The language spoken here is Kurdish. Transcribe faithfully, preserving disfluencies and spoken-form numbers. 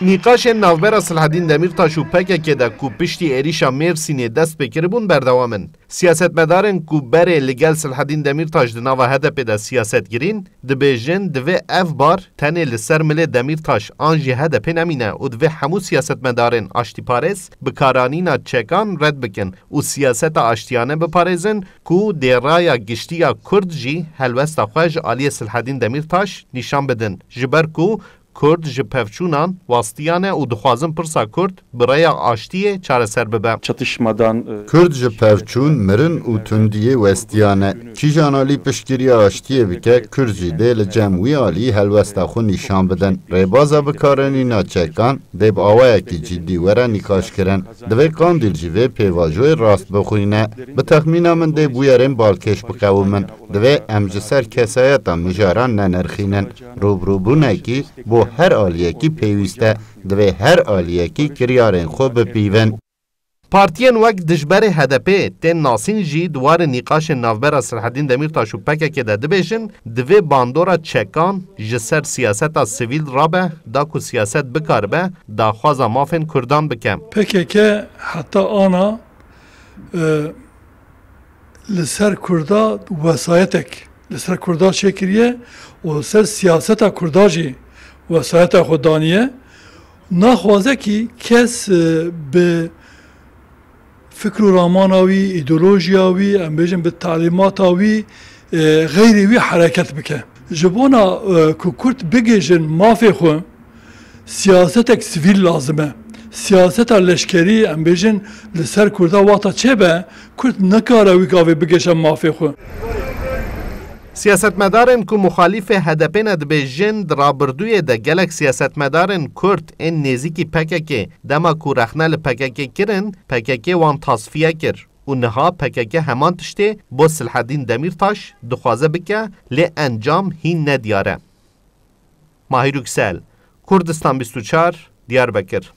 Nîqaşên navbera Silhedîn Demîrtaş û P K K de ku piştî êrîşa Mêrsînê dest pê kiribûn berdewam in. Siyasetmedarên ku berê li gel Silhedîn Demîrtaş di nava H D P de siyaset kirîn, dibêjin divê ev bar tenê li ser milê Demîrtaş an jî H D P nemîne û divê hemû siyasetmedarên aştîparêz bikaranîna çekan red bikin û siyaseta aştiyane biparêzin ku dê raya giştî ya Kurd jî helwesta xwe ji aliyê Silhedîn Demîrtaş nîşan bidin. Ji ber ku Kurd ji pevçûnan wastiyane û dixwazin pirsa Kurd bi rêya aştiyê çareser bibe. Çatışmadan, e, Kurd ji pevçûn, mirin û tundiyê westiyane. Kîjan alî piştgiriya aştiyê bike, Kurd jî dê li cem wî alî helwesta xwe nîşan bidin. Rêbaza bikaranîna çekan dê bi awayekî cidî were nîqaşkirin. Divê Qandîl jî vê pêvajoyê rast bixwîne. Bi texmîna min dê bûyerên balkêş biqewimin. Divê em ji ser kesayeta mijaran nenirxînin. Rûbirûbûnekî bo her aliyekî pêwîst e. Divê her aliyekî kiryarên xwe bipîvin. Partiyên wek dijberê H D P tên nasîn jî di warê nîqaşên navbera Silhedîn Demîrtaş û P K K de dibêjin, divê bandora çekan ji ser siyaseta sivîl rabe, da ku siyaset bikaribe daxwaza mafên Kurdan bike. P K K heta ana, e, li ser Kurda wesayetek li ser Kurda çêkiriye û li ser siyaseta Kurda jî wesayeta xwe daniye. Naxwaze kî kes, e, bi fikr û ramana wî, îdeolojiya wî, em bêjin bi talîmata wî, e, xeyrî wî hereket bike. Ji bona, e, ku Kurd bigihîjin mafê xwe, siyasetek sivîl lazim e. Siyaseta leşkerî, em bêjin, li ser Kurda wexta çêbe, Kurd nikare wî gavê bigihîje mafê xwe. Siyasetmedarên ku muxalîfê H D P ne dibêjin, di rabirdûyê de gelek siyasetmedarên Kurd ên nêzîkî P K K dema ku rexne li P K K kirin, P K K wan tasfiye kir û niha P K K heman tiştê bo Silhedîn Demîrtaş dixwaze bike, lê encam hîn nediyar e. Mahir Yüksel, Kurdistan bîst û çar, Diyarbekir.